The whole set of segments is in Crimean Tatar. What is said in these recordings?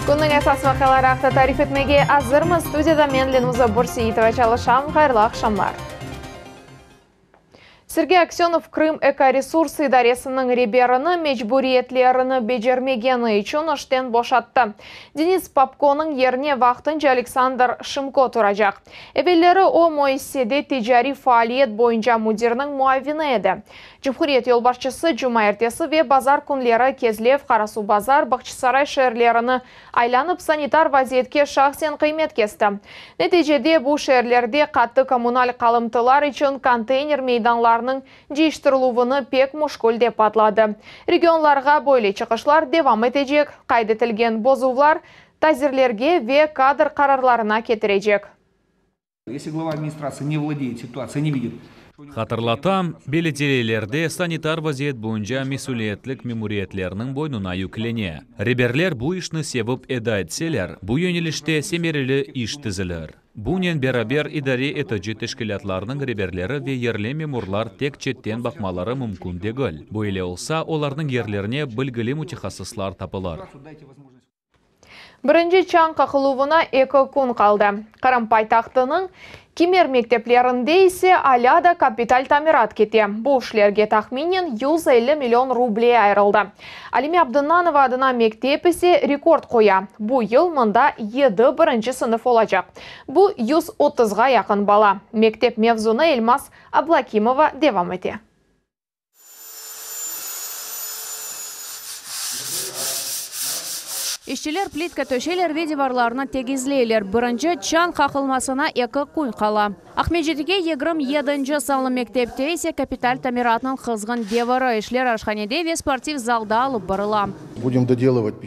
Künniñ esas vaqiaları aqta tarif etmege azırmız. Studiyada men, Lenuza Bürseitova, çalışam. Hayırlı aqşamlar. Sergey Aksönov Krım Ekoresursı idaresiniñ reberini mecburiyetlerini becermegeni içün işten boşattı. Denis Popkonıñ yerine vaqtınca Aleksandr Şımko turacaq. Evelleri o, müessisede ticariy faaliyet boyunca müdirniñ muavini edi. Cumhuriyet yolbaşçısı cumaertesi ve bazar künleri Kezlev, Qarasuvbazar, Bağçasaray şeerlerini aylanıp, sanitar vaziyetke şahsen qıymet kesti. Neticede, bu şeerlerde qattı kommunal qalımtılar içün konteyner meydanlarınıñ cıyıştırıluvını pek müşkül dep adladı. Regionlarğa böyle çıqışlar devam etecek, qayd etilgen bozuvlar tazirlerge ve kadr qararlarına ketirecek. Hatırlatam, belediyelerde sanitar vaziyet boyunca mesüliyetlik memuriyetlerniñ boynuna yüklene. Reberler bu işni sevip eda etseler, bu yönelişte semereli iş tizilir. Bunen beraber idare etici teşkilâtlarnıñ reberleri ve yerli memurlar tek çetten baqmaları mümkün degil. Böyle olsa, olarnıñ yerlerine bilgili mütehassıslar tapılır. Birinci çañ qaqıluvına eki kün qaldı. Qırım paytahtınıñ kimer mekteplerinde ise alâ da kapital tamirat kete. Bu işlerge tahminen 150 million ruble ayırıldı. Alime Abdınanova adına mektep ise rekord qoya, bu yıl mında yedi birinci sınıf olacaq. Bu 130-ğa yaqın bala. Mektep mevzunı Elmaz Ablâkimova devam ete. İşçiler plitka töşeyler ve divarlarnı tegizleyler. Birinci çañ qaqılmasına eki kün qala. Aqmescitteki 27-nci sanlı mektepte ise kapital tamiratnıñ qızğın deviri, işler aşhanede ve sportiv zalda alıp barıla.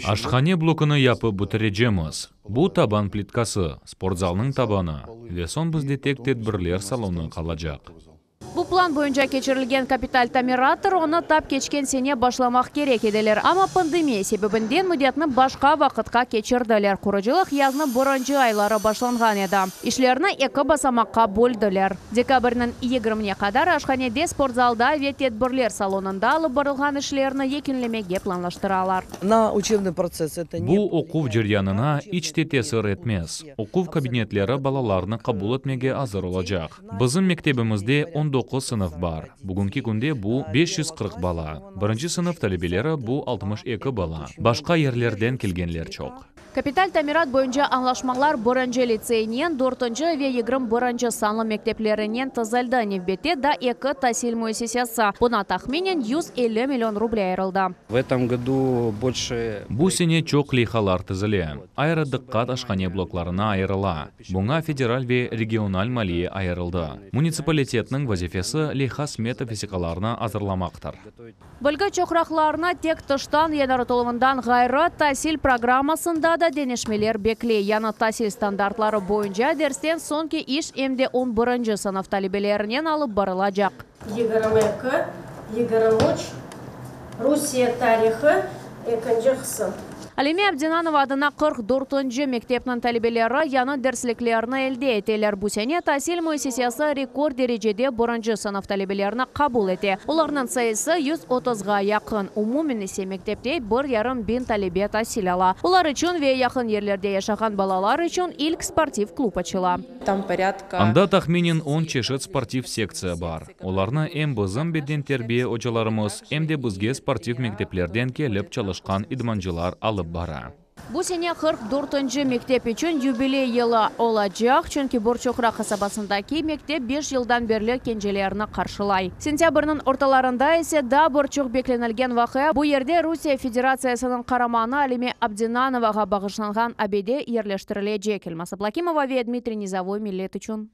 Aşhane blokunı yapıp bitirecemiz. Bu taban plitkası, sportzalnıñ tabanı. Ve soñ bizde tek tedbirler salonı qalacaq. Bu plan boyunca keçirilgen kapital tamirattır, onı tap keçken sene başlamaq kerek ediler, amma pandemiya sebebinden müddetni başqa vaqıtqa keçirdiler. Qurucılıq yaznıñ birinci ayları başlanğan edi. İşlerni eki basamaqqa böldiler. Dekabrniñ yigirmine qadar aşhanede, sportzalda ve tedbirler salonında alıp barılğan işlerni yekünlemege planlaştıralar. Bu oquv ceryanına iç te tesir etmez. Oquv kabinetleri balalarnı qabul etmege azır olacaq. Bizim mektebimizde 19 sınıf bar. Bugünki künde bu 540 bala. Birinci sınıf talebeleri bu 62 bala. Başqa yerlerden kelgenler çoq. Kapital tamirat boyunca añlaşmalar birinci litseynen, dörtünci ve 21-nci sanlı mekteplerinen tizildi. Nevbette daa eki tasil müessisesi. Buña tahminen 150 million ruble ayırıldı. Bu sene çoq leyhalar tizile. Ayrı diqqat aşhane bloklarına ayırıla. Buña federal ve regional maliye ayırıldı. Munitsipalitetniñ vazifesi leyha-smeta vesiqalarını azırlamaqtır. Bilgi çoqraqlarını tek tıştan yañartıluvından ğayrı, tasil programmasında da deñişmeler bekley. Yañı tasil standartları boyunca dersten soñki iş em de on birinci sınıf talebelerinen alıp barılacaq. 22, 23, Rusiye tarihı, ekinci qısım. Alime Abdinanova adına 44-nci mektepniñ talebeleri yañı dersliklerni elde eteler. Bu sene tasil müessisesi rekord derecede birinci sınıf talebelerini qabul ete. Olarnıñ sayısı 130-ğa yaqın. Umumen ise mektepte bir yarım biñ talebe tasil ala. Olar içün ve yaqın yerlerde yaşağan balalar içün ilk sportiv klub açıla. Anda tahminen on çeşit sportiv sektsiya bar. Olarnı em bizim bedenterbiye ocalarımız, em de bizge sportiv mekteplerden kelip çalışqan idmancılar alıp bara. Bu sene 44-nci mektep içün yubiley yılı olacaq, çünki Borçoqraq qasabasındaki mektep beş yıldan berli kencelerni qarşılay. Sentâbrniñ ortalarında ise daa bir çoq beklenilgen vaqia, bu yerde Rusiye Federatsiyasınıñ qaramanı Alime Abdinanovağa bağışlanğan abide yerleştirilecek. Elmaz Ablâkimova ve Dmitriy Nizovoy Millet içün.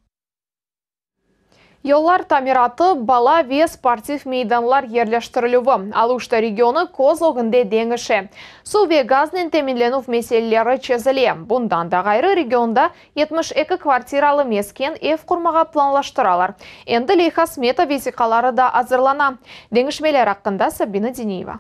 Yollar tamiratı, bala ve sportiv meydanlar yerleştirilüvi, Aluşta regionı köz ögünde deñişe. Suv ve gaznen teminlenüv meseleleri çezile. Bundan da ğayrı, regionda 72 kvartiralı mesken ev qurmağa planlaştıralar. Endi leyha-smeta vesiqaları da azırlana. Deñişmeler aqqında Sabina Diniyeva.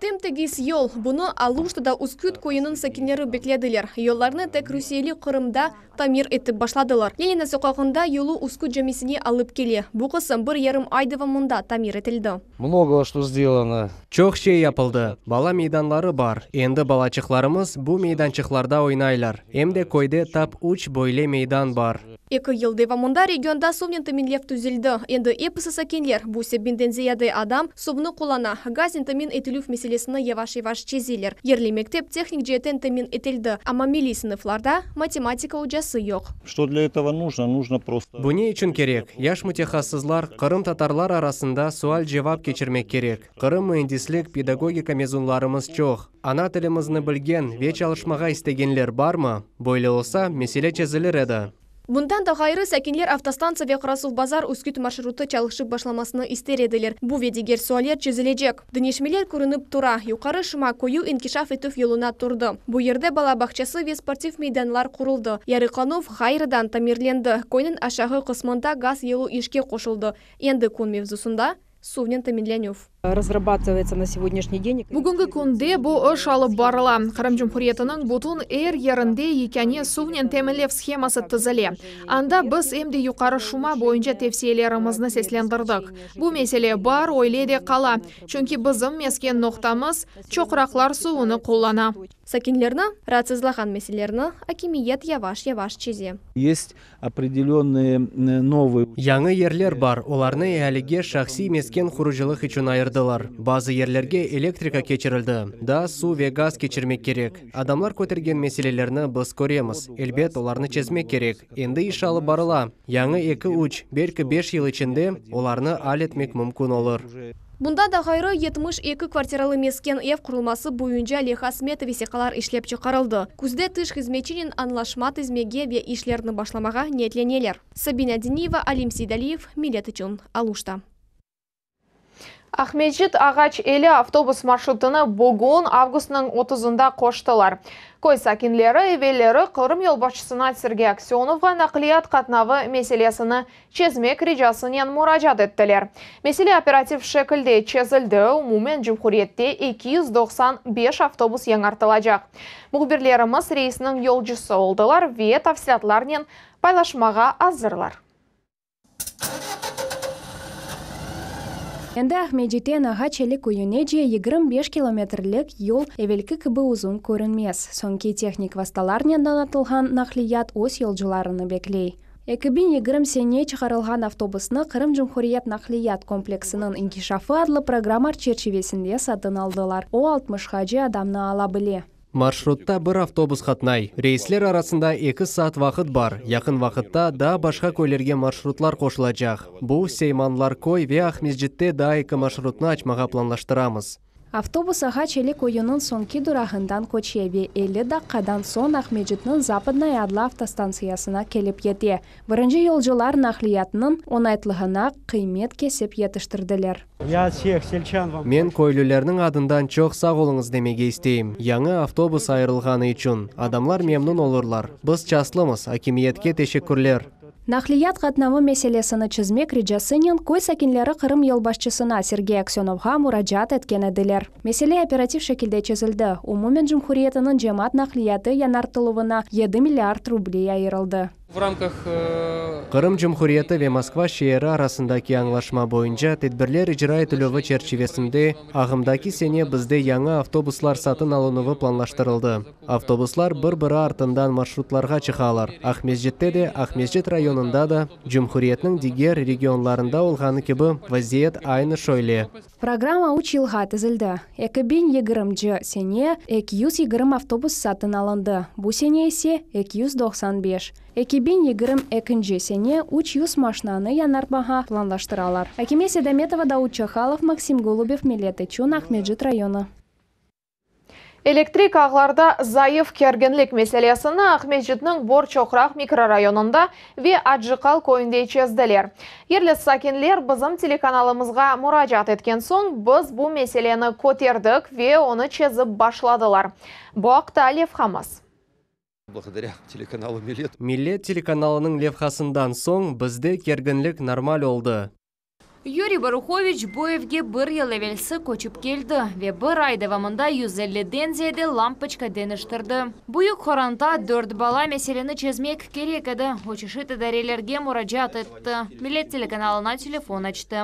Tem-tegiz yol. Bunı Aluştada Üsküt köyüniñ sakinleri beklediler. Yollarnı tek rusiyeli Qırımda tamir etip başladılar. Lenina soqağında yolu Üsküt camisine alıp kele. Bu qısım bir yarım ay devamında tamir etildi. Mnogo çto sdelano. Çoq şey yapıldı. Bala meydanları bar. Endi balaçıqlarımız bu meydançıqlarda oynaylar. Em de köyde tap üç böyle meydan bar. Eki yıl devamında regionda suvnen teminlev tüzildi. Endi episi sakinler, bu ise biñden ziyade adam, suvnı qullana. Gaznen temin etilüv meselesini yavaş-yavaş çezeler. Yerli mektep tehnik ceetten temin etildi, amma milliy sınıflarda matematika ocası yoq. Çto dlâ etogo nujno? Nujno prosto. Bu ne içün kerek? Yaş mütehassıslar qırımtatarlar arasında sual-cevap keçirmek kerek. Qırım müendislik, pedagogika mezunlarımız çoq. Ana tilimizni bilgen ve çalışmağa istegenler barmı? Böyle olsa, mesele çezilir edi. Bundan da ğayrı, sakinler avtostantsiya ve Qarasuvbazar-Üsküt marşrutı çalışıp başlamasını ister ediler. Bu ve diger sualler çezilecek. Deñişmeler körünip tura, Yuqarı Şuma köyü inkişaf etüv yoluna turdı. Bu yerde bala bağçası ve sportiv meydanlar quruldı, yarıqlanuv ğayrıdan tamirlendi, köyniñ aşağı qısmında gaz yolu işke qoşuldı. Endi kün mevzusında, suvnen teminlenüv. Razrabatıvayetsâ na segodnâşniy den. Bugünki künde bu iş alıp barıla. Qırım Cumhuriyetiniñ bütün er yerinde yekâne suvnen teminlev sheması tizile. Anda biz em de Yuqarı Şuma boyunca tevsiyelerimizni seslendirdik. Bu mesele bar, öyle de qala, çünki bizim mesken noqtamız çoqraqlar suvunı qullana. Sakinlerni raatsızlağan meselelerni akimiyet yavaş-yavaş çeze. Yest opredelennıye novıye. Yañı yerler bar, olarnı ealige şahsiy mesken qurucılıq içün ayırdılar. Bazı yerlerge elektrika keçirildi, daa suv ve gaz keçirmek kerek. Adamlar kötergen meselelerni biz köremiz, elbet, olarnı çezmek kerek. Endi iş alıp barıla, yañı eki, üç, belki beş yıl içinde olarnı al etmek mümkün olur. Bundan da ğayrı, 72 kvartiralı mesken ev qurulması boyunca leyha-smeta vesiqalar işlep çıqarıldı. Küzde tış hızmetçinen añlaşma tizmege ve işlerni başlamağa niyetleneler. Sabina Diniyeva, Alim Seydaliyev, Millet içün, Aluşta. Aqmescit Ağaç Eli avtobus marşrutını bugün, avgustnıñ otuzında qoştılar. Köy sakinleri evelleri Qırım yolbaşçısına Sergey Aksönovğa naqliyat qatnavı meselesini çezmek ricasınen muracaat ettiler. Mesele operativ şekilde çezildi, umumen cumhuriyette 295 avtobus yañartılacaq. Mühbirlerimiz reysniñ yolcusı oldılar ve tafsilâtlarnen paylaşmağa azırlar. Endi Aqmescitten Ağaç Eli köyünece 25 kilometrlik yol evelki kibi uzun körünmez. Soñki tehnik vastalarnen donatılğan naqliyat öz yolcularını bekley. 2020 sene çıqarılğan avtobusnı Qırım Cumhuriyet naqliyat kompleksiniñ inkişafı adlı programma çerçivesinde satın aldılar. O, altmışqace adamnı ala bile. Marşrutta bir avtobus qatnay. Reysler arasında eki saat vaqıt bar. Yaqın vaqıtta daa başqa köylerge marşrutlar qoşulacaq. Bu, Seymanlar köy ve Aqmescitte daa eki marşrutnı açmağa planlaştıramız. Avtobus Ağaç Eli köyüniñ soñki durağından köçe ve 50 daqqadan soñ Aqmescitniñ Zapadnaya adlı avtostantsiyasına kelip yete. Birinci yolcular naqliyatnıñ oñaytlığına qıymet kesip yetiştirdiler. Ya vseh selçan vam. Men köylülerniñ adından çoq sağ oluñız demege isteyim, yañı avtobus ayırılğanı içün. Adamlar memnün olurlar. Biz çaslımız, akimiyetke teşekkürler. Naqliyat qatnavı meselesini çezmek ricasınen köy sakinleri Qırım yolbaşçısına Sergey Aksönovğa muracaat etken ediler. Mesele operativ şekilde çezildi, umumen cumhuriyetiniñ cemaat naqliyatı yañartıluvına yedi milliard ruble ayırıldı. V ramkah. Qırım Cumhuriyeti ve Moskva şeeri arasındaki añlaşma boyunca tedbirler icra etilüvi çerçivesinde ağımdaki sene bizde yañı avtobuslar satın alınuvı planlaştırıldı. Avtobuslar bir-biri artından marşrutlarğa çıqalar, Aqmescitte de, Aqmescit rayonında da, cumhuriyetniñ diger regionlarında olğanı kibi, vaziyet aynı şöyle. Programma üç yılğa tizildi. 2020-nci sene 220 avtobus satın alındı, bu sene ise 295. 2022-nci sene 300 maşnanı yañartmağa planlaştıralar. Akime Sedametova, Davut Çahalov, Maksim Golubev, Millet içün, Aqmescit rayonı. Elektrik ağlarda zayıf kerginlik meselesini Aqmescitniñ Borçoqraq mikrorayonında ve Acıqal köyünde çezdiler. Yerli sakinler bizim telekanalımızğa muracaat etken soñ, biz bu meseleni köterdik ve onı çezip başladılar. Bu aqta levhamız. Благодаря телеканалу Millet. Millet telekanalınıñ levhasından soñ bizde kerginlik normal oldı. Yuriy Baruhoviç bu evge bir yıl evelsi köçip keldi ve bir ay devamında 150-den ziyade lampoçka deñiştirdi. Büyük qoranta, dört bala meseleni çezmek kerek edi. O çeşit idarelerge muracaat etti, Millet telekanalına telefon açtı.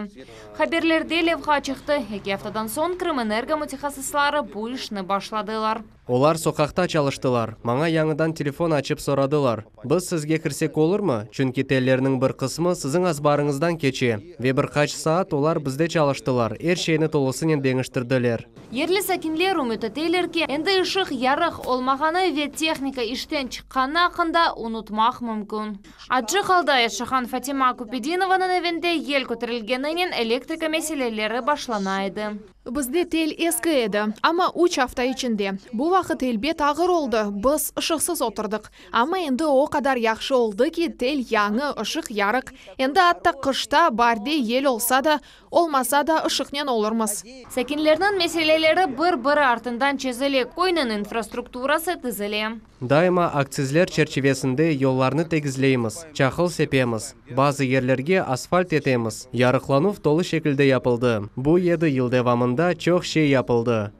Haberlerde levha çıqtı. Eki aftadan soñ Krımenergo mütehassısları bu işni başladılar. Olar soqaqta çalıştılar. Maña yañıdan telefon açıp soradılar, Biz sizge kirsek olurmı, çünki tellerniñ bir qısmı siziñ azbarıñızdan keçe. Ve bir qaç saat olar bizde çalıştılar, er şeyni tolusınen deñiştirdiler. Yerli sakinler ümüt eteler ki, endi ışıq yarıq olmağanı ve tehnika işten çıqqanı aqqında unutmaq mümkün. Accı Qalda yaşağan Fatima Kupedinovanıñ evinde yel köterilgeninen elektrika meseleleri başlana edi. Bizde tel eski edi, amma üç afta içinde. Bu vaqıt, elbet, ağır oldı, biz ışıqsız oturdıq. Amma endi o qadar yahşı oldı ki, tel yañı, ışıq yarıq. Endi atta qışta, baarde yel olsa da, olmasa da ışıqnen olurmız. Sakinlerniñ meseleleri bir-biri artından çezile, köyniñ infrastrukturası tizile. Daima aktsizler çerçivesinde yollarnı tegizleymiz, çaqıl sepemiz, bazı yerlerge asfalt etemiz, yarıqlanuv tolu şekilde yapıldı. Bu yedi yıl devamında çoq şey yapıldı.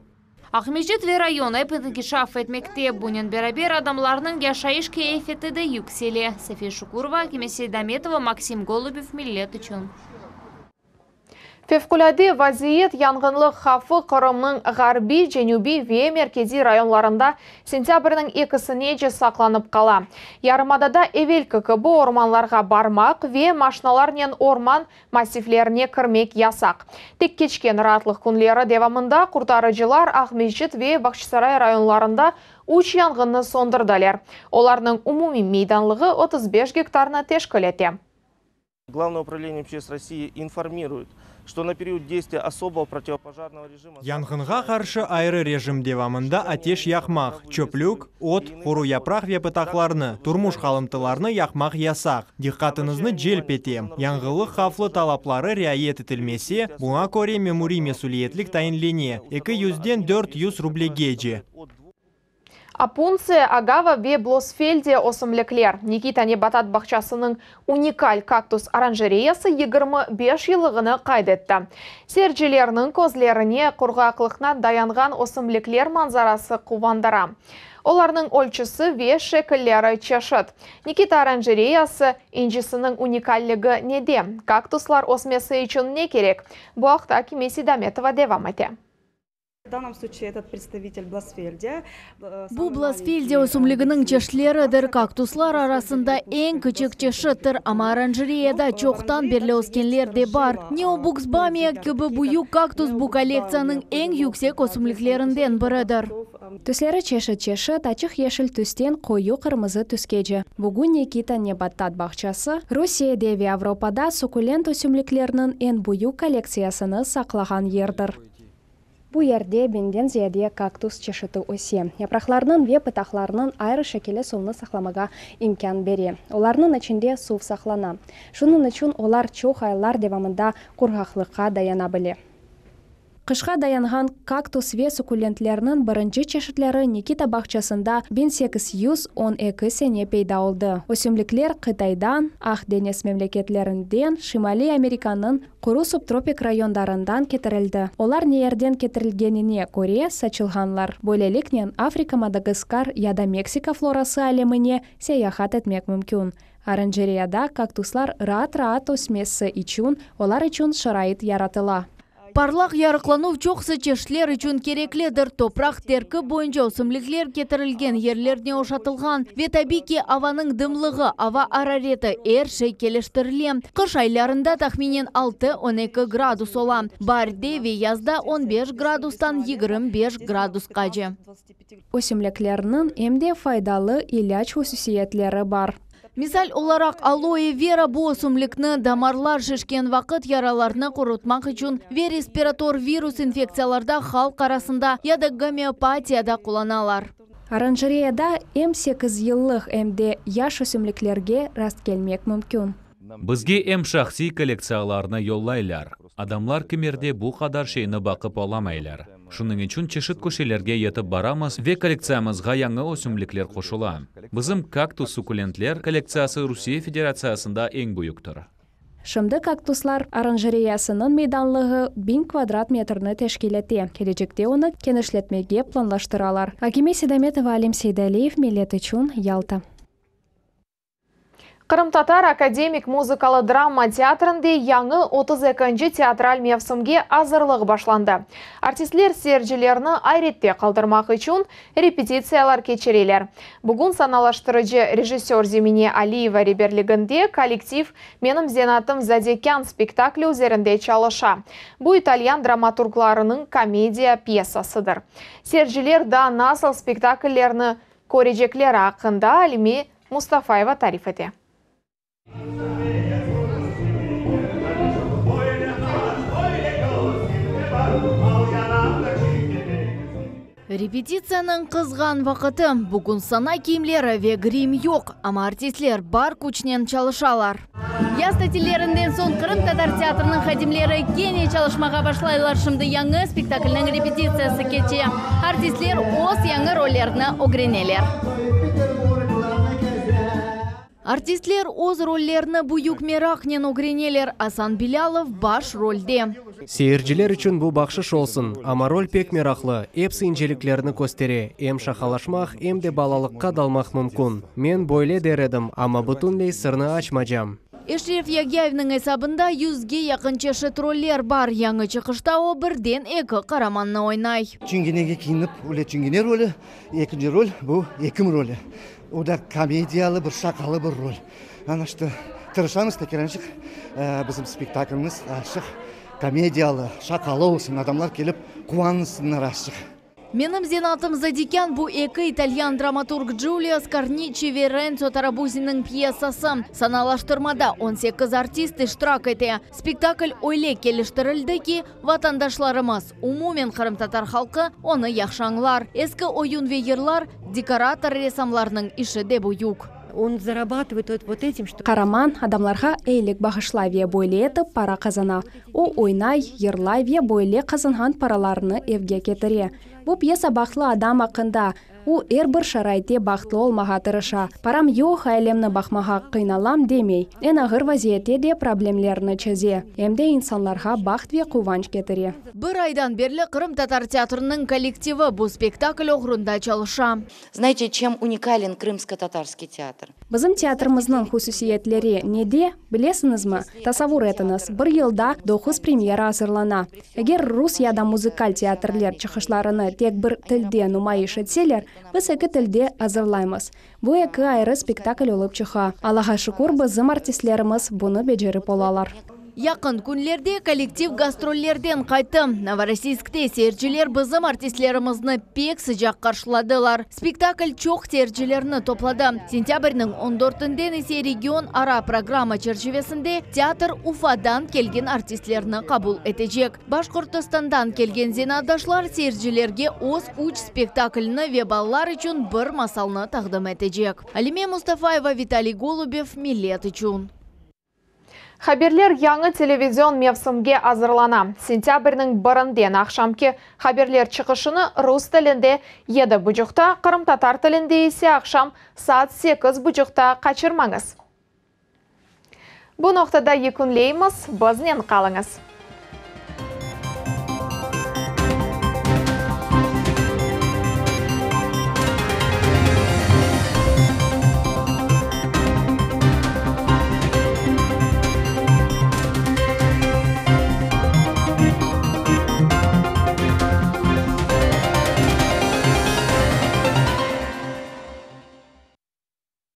Aqmescit ve rayon ep inkişaf etmekte, bunen beraber adamlarnıñ yaşayış keyfiyeti de yüksele. Safiye Şukurova, Akime Seydametova, Maksim Golubev, Millet içün. Fevqulâde vaziyet yanğınlıq havfı Qırımnıñ ğarbiy, cenübiy ve merkeziy rayonlarında sentâbrniñ ekisinece saqlanıp qala. Yarımadada evelki kibi ormanlarğa barmaq ve maşinalarnen orman massivlerine kirmek yasaq. Tek keçken raatlıq künleri devamında qurtarıcılar Aqmescit ve Bağçasaray rayonlarında üç yanğınnı söndürdiler. Olarnıñ umumiy meydanlığı 35 gektarnı teşkil ete. Главное управление МЧС России informiruет, что на период действия особого противопожарного режима... Yanğınğa qarşı ayrı rejim devamında ateş yaqmaq, çöplük, ot, quru yapraq ve pıtaqlarnı, turmuş qalımtılarını yaqmaq yasaq. Diqqatıñıznı celp etem, yanğınlıq havflı talapları riayet etilmese, buña köre memuriy mesüliyetlik tayinlene, eki yüzden 400 rublegece. Opuntsiya, agava ve blosfeldiya ösümlikler. Nikita nebatat bağçasınıñ unikal kaktus oranjereyası 25 yıllığını qayd etti. Seyircilerniñ közlerine qurğaqlıqna dayanğan ösümlikler manzarası quvandıra. Olarnıñ ölçüsi ve şekilleri çeşit. Nikita oranjereyası incisiniñ unikalligi nede? Kaktuslar ösmesi içün ne kerek? Bu aqta Akime Seydametova devam ete. В данном случае этот представитель бласфельдия. Bu blosfeldiya ösümliginiñ çeşitleridir. Kaktuslar arasında eñ kiçik çeşittir, amma oranjereyada çoqtan berli öskenler de bar. Neobuxbaumia kibi büyük kaktus bu kollektsiyanıñ eñ yüksek ösümliklerinden biridir. Tüsleri çeşit-çeşit, açıq yeşil tüsten qoyu qırmızı tüskece. Bugün Nikita nebatat bağçası, Rusiyede ve Avropada sukkulent ösümliklerniñ eñ büyük kollektsiyasını saqlağan yerdir. Bu yerde biñden ziyade kaktus çeşiti öse. Yapraqlarınıñ ve pıtaqlarınıñ ayrı şekili suvnı saqlamağa imkân bere. Olarnıñ içinde suv saqlana. Şunıñ içün olar çoq aylar devamında qurğaqlıqqa dayana bile. Qışqa dayanğan kaktus ve sukkulentlerniñ birinci çeşitleri Nikita bağçasında 1812 sene peyda oldı. Ösümlikler Qıtaydan, Aq deñiz memleketlerinden, Şimaliy Amerikanıñ quru subtropik rayonlarından ketirildi. Olar ne yerden ketirilgenine köre saçılğanlar. Böyleliknen, Afrika, Madagaskar ya da Meksika florası alemine seyahat etmek mümkün. Oranjereyada kaktuslar raat-raat ösmesi içün olar içün şarait yaratıla. Parlaq yarıqlanuv çoqusı çeşitler içün kereklidir. Topraq terkip boyunca ösümlikler ketirilgen yerlerine oşatılğan. Ve tabiy ki, avanıñ dımlığı, ava arareti, er şey keliştirile. Qış aylarında tahminen 6-12 gradus ola, baarde ve yazda 15 gradustan 25 gradusqace. Ösümliklerniñ em de faydalı ilâc hususiyetleri bar. Misal olaraq, aloe vera bu ösümlikni damarlar şişken vaqıt yaralarnı qurutmaq içün ve respirator virus infektsiyalarda halq arasında ya da gomeopatiyada qullanalar. Oranjereyada em sekiz yıllıq, em de yaş ösümliklerge rastkelmek mümkün. Bizge em şahsiy kollektsiyalarnı yollaylar. Adamlar kimerde bu qadar şeyni baqıp olamaylar. Şunıñ içün çeşit köşelerge yetip baramız ve kollektsiyamızğa yañı ösümlikler qoşula. Bizim kaktus-sukkulentler kollektsiyası Rusiye Federatsiyasında eñ büyüktir. Şimdi kaktuslar oranjereyasınıñ meydanlığı biñ kvadrat metrni teşkil ete, kelecekte onı kenişletmege planlaştıralar. Akime Seydametova, Alim Seydaliyev, Millet içün, Yalta. Qırımtatar akademik muzıkalı drama teatrinde yañı otuz ekinci teatral mevsimge azırlıq başlandı. Artistler seyircilerni ayrette qaldırmaq içün repetitsiyalar keçireler. Bugün sanalaştırıcı rejissör Zemine Aliyeva reberliginde kollektiv Menim zenaatım zadekân spektakli üzerinde çalışa. Bu italyan dramaturglarınıñ komediya pyesasıdır. Seyirciler daa nasıl spektakllerni körecekleri aqqında Alime Mustafayeva tarif ete. Repetitsiyanıñ qızğan vaqıtı. Bugün sana kiyimleri ve grim yoq, amma artistler bar küçnen çalışalar. Yaz tatillerinden soñ qırımtatar teatriniñ hadimleri kene çalışmağa başlaylar. Şimdi yañı spektaklniñ repetitsiyası keçe. Artistler öz yañı rollerini ögreneler. Artistler öz rollerini büyük meraqnen ögreneler. Asan Bilâlov baş rolde. Seyirciler içün bu bahşış olsun, amma rol pek meraqlı, epsi inceliklerni köstere, em şaqalaşmaq, em de balalıqqa dalmaq mümkün. Men böyle der edim, amma bütünley sırnı açmacam. Eşref Yagâyevniñ esabında yüzge yaqın çeşit roller bar. Yañı çıqışta o, birden eki qaramannı oynay. Çingenege kiyinip, öyle çingene rolü, ekinci rol, bu ekim rolü. O da komediyalı bir, şaqalı bir rol. Ana işte, tırışamız tekerençik, bizim spektaklimiz azçıq komediyalı, şaqalı olsun, adamlar kelip quvansınlar azçıq. Menim zenaatım Zadikân, bu eki italyan dramaturg Djulio Skarniçi ve Rentso Tarabuzinniñ pyesası. Sanalaştırmada on sekiz artist iştirak ete. Spektakl öyle keliştirildi ki, vatandaşlarımız, umumen qırımtatar halqı onı yahşı añlar. Eski oyun ve yırlar, dekorator ressamlarnıñ işi de büyük. On zarabâtıvaet vot etim, çto. Qaraman, adamlarğa eyilik bağışlay ve böyle etip para qazana. O, oynay, yırlay ve böyle qazanğan paralarını evge ketire. Bu pyesa bahtlı adam aqqında. O, er bir şaraitte bahtlı olmağa tırışa. Param yoq, ailemni baqmağa qıynalam demey. Eñ ağır vaziyette de problemlerni çeze. Em de insanlarğa baht ve quvanç ketire. Bir aydan berli Qırımtatar teatriniñ kollektivi bu spektakl oğrunda çalışa. Znaete, çem unikalen krımsko-tatarskiy teatr? Bizim teatrimizniñ hususiyetleri nede, bilesiñizmi? Tasavvur etiñiz, bir yılda doquz premyera azırlana. Eger rus ya da muzıkal teatrler çıqışlarını tek bir tilde numayış etseler, biz eki tilde azırlaymız. Bu eki ayrı spektakl olıp çıqa. Allağa şükür, bizim artistlerimiz bunı becerip olalar. Yaqın künlerde kollektiv gastrollerden qayttı. Novorossiyskte seyirciler bizim artistlerimizni pek sıcaq qarşıladılar. Spektakl çoq seyircilerni topladı. Sentâbrniñ on dörtünden ise region ara programma çerçivesinde teatr Ufadan kelgen artistlerni qabul etecek. Başqortostandan kelgen zenaatdaşlar seyircilerge öz üç spektaklini ve balalar içün bir masalnı taqdim etecek. Alime Mustafayeva, Vitaliy Golubev, Millet içün. Haberler yañı televizion mevsimge azırlana. Sentâbrniñ birinden aqşamki haberler çıqışını rus tilinde yedi bucuqta, qırımtatar tilinde ise aqşam saat sekiz bucuqta qaçırmañız. Bu noqtada yekünleymiz, biznen qalıñız.